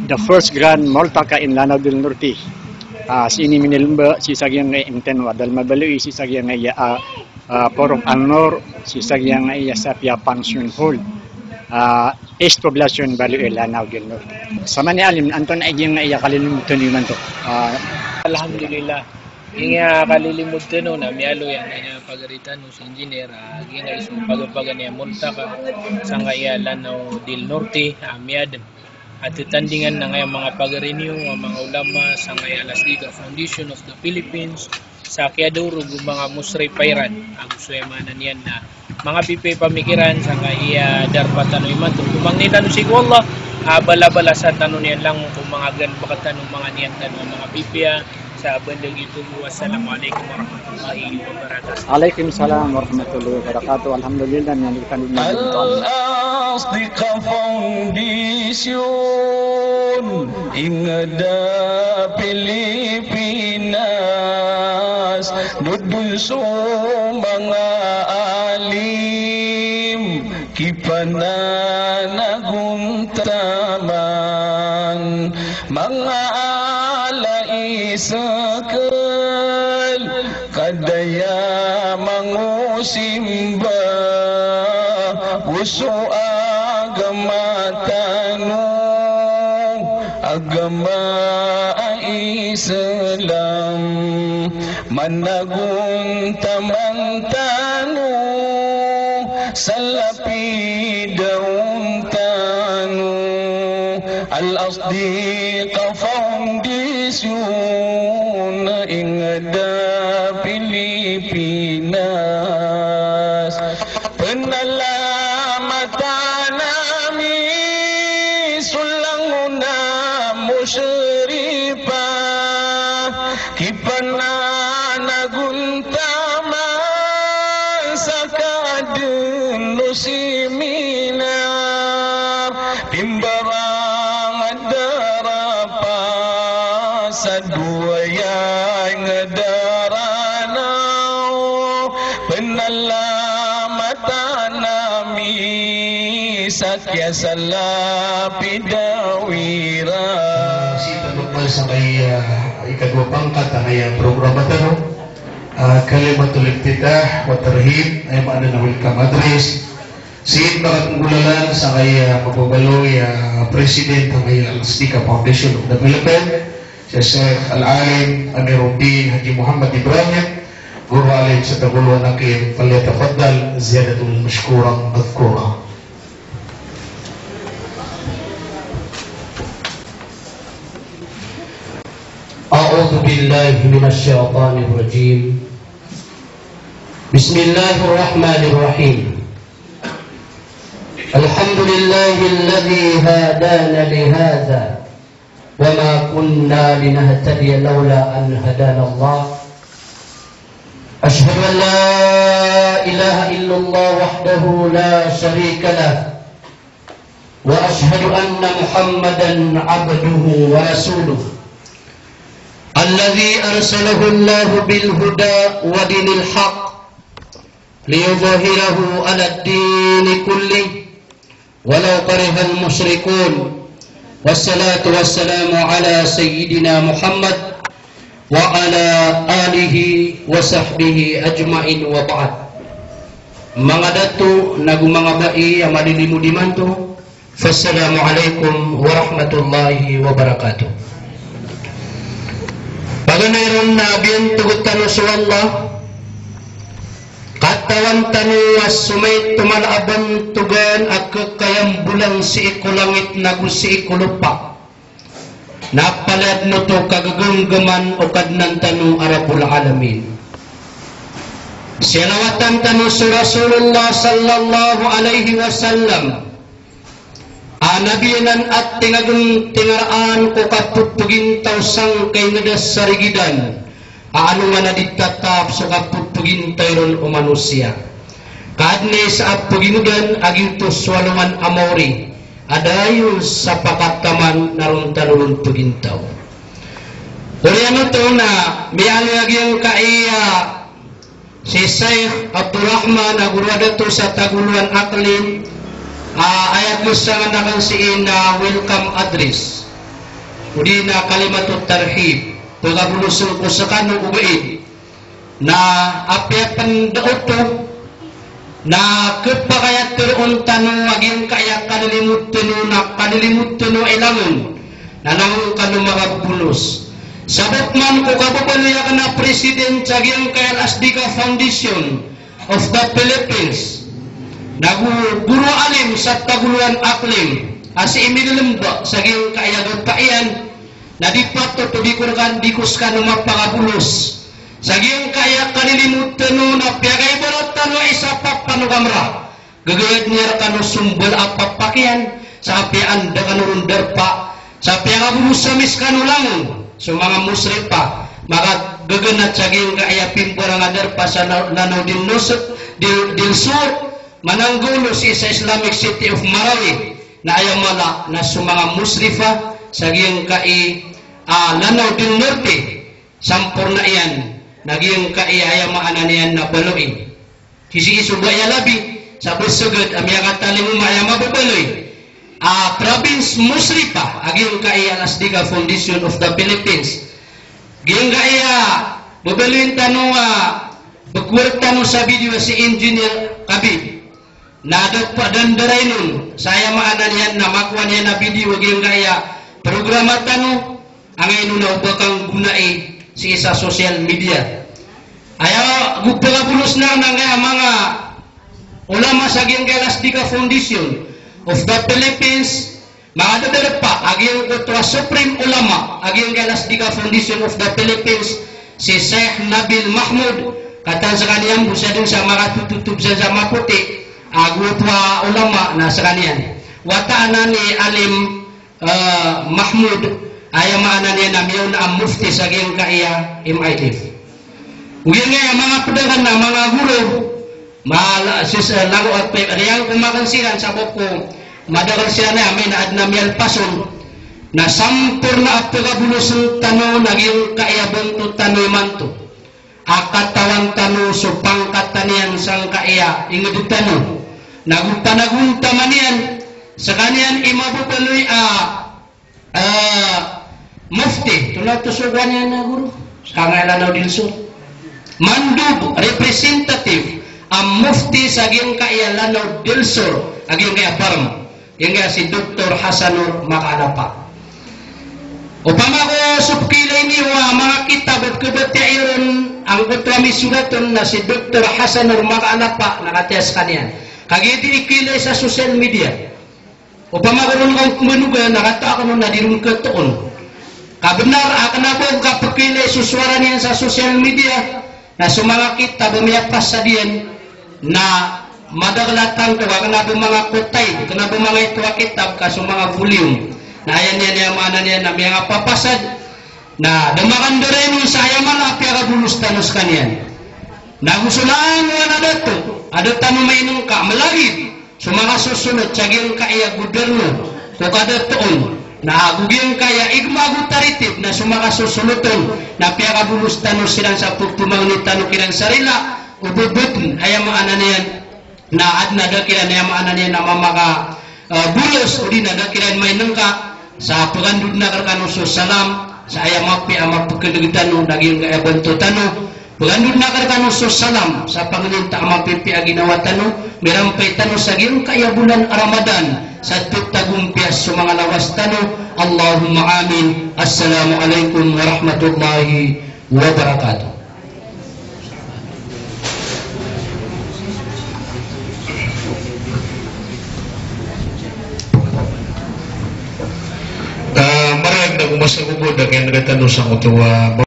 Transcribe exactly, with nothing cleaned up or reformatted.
The first Grand Multaqa in Lanao del Norte. Ah, sii ini minilmba sii sa giyangkaya inten wa dalma baloy sii sa giyangkaya, ah, ah, Purok An-Nur, sii sa giyangkaya Sapia Function Hall, ah, East Poblacion, Baloy, Lanao del Norte. Samani alim, antonaa i giyangkaya kalilimod tano imanto? Ah, alhamdulillah. Giyangkaya kalilimod tano na miyaaloy angkaya pagari tano si Engineer, ah, giyangkaya so pagapaganay a Multaqa sangkaya Lanao del Norte, ah, miyadem. A tatandingan angkaya manga pagari niyo, a manga ulama sangkaya Al-Asdiqa Foundation of the Philippines, sa kiyadorog o manga musrif iran, ago so aya maana niyan na manga pipiya i pamikiran sangkaya darpa tano imanto. Ko mangni tano sii ko Allah, ah, balabalasan tano niyan langon ko manga ganbk tano, manga niyan tano a manga pipiya, sa bandeg ito. Wassalamu alaikum warahmatullahi wabarakatuh. Alaikum salam warahmatullahi wabarakatuh. Alhamdulillah, niyan ikan. Al-Asdiqa Foundation, ingd a Pilipinas, dodon so manga alim, kipananagontaman, manga ala i skl, kadaya mangosimba, o so agama tano, agama a Islam. Managontaman tano sa lapid a on tano, Al-Asdiqa Foundation, ingd a Pilipinas. Pnalamatan ami so langon a musrifa, kipananagontaman sa kadn o seminar, pimbarang a darpa sa dowa aya daranaw. Pnalamatan ami sa kiyasala pidawira. Sii tano pn sangkaya ikadowa pangkat angkaya programa tano, ah, kalimatul iftitah wa tarhib, aya maana na welcome address. Sii pakatonggolalan sangkaya mapabaloy a President angkaya Al-Asdiqa Foundation of the Philippines, si Sheikh Al-Alim Amiruddin Haji Muhammad Ibrahim, Guru Alim sa Tagoloan Akim, falyatafaddal ziyadatan mashkuran madhkura. أعوذ بالله من الشيطان الرجيم. بسم الله الرحمن الرحيم. الحمد لله الذي هدانا لهذا وما كنا لنهتدي لولا أن هدانا الله. أشهد أن لا إله إلا الله وحده لا شريك له، وأشهد أن محمدا عبده ورسوله، الذي أرسله الله بالهدى ودين الحق، ليظهره على الدين كله ولو كره المشركون. والصلاة والسلام على سيدنا محمد وعلى آله وصحبه أجمعين وبعد. Manga dato nago manga bai a malilimod imanto, Assalamu alaikum warahmatullahi wabarakatuh. Paganay ron na biyantog tano so Allah, katawan tano a so maito man a bantogan a kakayambolang sii ko langit nago sii ko lopa na palaya den oto kagegenggeman o Kadnan tano a Rabbul Alamin. Salawatan tano so Rasulullah sallallahu alaihi wasallam, a Nabi anan a tingagen tingaraan ko kapetogintaw sangkai ngeda sa rigidan a alongan a di tatap so kapetogintaw iron o manosiya. Ka adn sa a peginodan a giyoto so alongan a maori a dayon sa pakataman na ron tano ron togintaw. Oriyan oto na miyaaloy a giyangkaya si Sheikh Abdurrahman a goro a dato sa Tagoloan Aklim, Ah, aya ko sangan aken sii na welcome address, odi na kalimatut tarhib, pekabolosen ko sekano ogaid. Na apiya pen da oto, na kepakay a teroon tano a giyangkaya kalilimod tano, na kalilimod tano i langon, na langon kano makabolos. Sabap man ko kababaloy aken a president sa giyangkaya Al-Asdiqa Foundation of the Philippines, nago guro alim sa Tagoloan Aklim, a sii milelemba sa giyangkaya gapa iyan, na di patot o di ko rekan, di ko sekano mapakabolos sa giyangkaya kalilimod tano, na piyakaibarat tano a isa papan o kamera. Gegayad niyan rekano so mbala a papak iyan, sa apiya anda kano ron darpa, sa apiya kabolos ami sekano langon, so manga musrifa, makagegenat sa giyangkaya pimbarang a darpa sa La-, Lanao del Nos-, del, del Sur, mananggolo sii sa Islamic City of Marawi, na aya mala na so manga musrifa sa giyangkai, ah, Lanao del Norte, samporna iyan, na giyangkai aya maana niyan na baloy. Sisii so ba aya labi, sa beseged a miyakatalingoma aya mababaloy a province musrifa a giyangkai Al-Asdiqa Foundation of the Philippines. Giyangkai a babaloyin tano a bekwar tano sa video si Engineer Kabib. Na da pa, da, da rainon sa aya maana niyan na makowa niyan a video giyangkaya programa tano, angkaino na oba kanggonai sii sa social media. Aya go pekabolos na, na angkaya manga ulama sa giyangkaya Al-Asdiqa Foundation of the Philippines, manga dadarpa a giyangkoto a Supreme Ulama a giyangkaya Al-Asdiqa Foundation of the Philippines, si Sheikh Nabil Mahmoud, katawan sekaniyan bo sa den sa makatototop sa, sa mapoti, ago oto a ulama na sekaniyan. Wata anan i Alim, eh, Mahmoud, aya maana niyan na miyaona a mufti sa giyangkaya M I F. Ogaid na aya manga ped aken a manga guro, mala, sis, eh, langon a pe, riyang ko makan siran sabap ko madakel siran a amay na aden a miyalpas on. Na samporna a pekabolosen tano na giyangkaya bontot tano imanto a katawan tano so pangkatan iyan sangkaya inged tano. Na go panagontaman iyan sekaniyan i mababaloy a Ah, mufti, tolad oto so kowan iyan a guro, sangkaya Lanao del Sur. Mandub, representative, a mufti sa giyangkaya Lanao del Sur, a giyangkaya Barm, giyangkaya si Doktor Hasanur Makaalapa. Opama ko so pekhailay niyo a manga kitab a kebatiya iron angkoto a misorat on na si Doktor Hasanur Makaalapa na katiya sekaniyan. Kagiya di ikhilay sa social media. Opama ko ron ka manoga na katawan on na di ron katoon. Kabenar a kena bo kapekhailay so sowara niyan sa social media, na so manga kitab a miyapasad iyan na madakel a tanto ka kena bo manga kotay, kena bo manga ito a kitab ka so manga volume. Na aya niyan, aya maana niyan na miyangapapasad, na da makandarainon sa aya mala a piyakabolos tano sekaniyan. Na go so langowan a dato a da tano mainengka, melagid so manga sosolot sa giyangkaya gobyerno ko kadatoon, na go giyangkaya igma ago taritib na so manga sosolot on na piyakabolos tano siran sa pepemangni tano kiran sa rila o bebeten, aya maana niyan na aden a da kiran, aya maana niyan na mamaka, eh, bolos, odi na da kiran mainengka. Sa pekandodon aken rekano so salam sa aya mapiya a mapekeneg tano na giyangkaya bontot tano. Pekandodon aken rekano so salam sa pangeninta a mapipiya a ginawa tano, mirampay tano sa giyangkaya bolan a Ramadan sa totagompiya so manga lawas tano. Allahumma amin. Assalamu alaikum warahmatullahi wabarakatuh. Ah, mariyag na ko masa ko bo da kaya na da tano sa oto a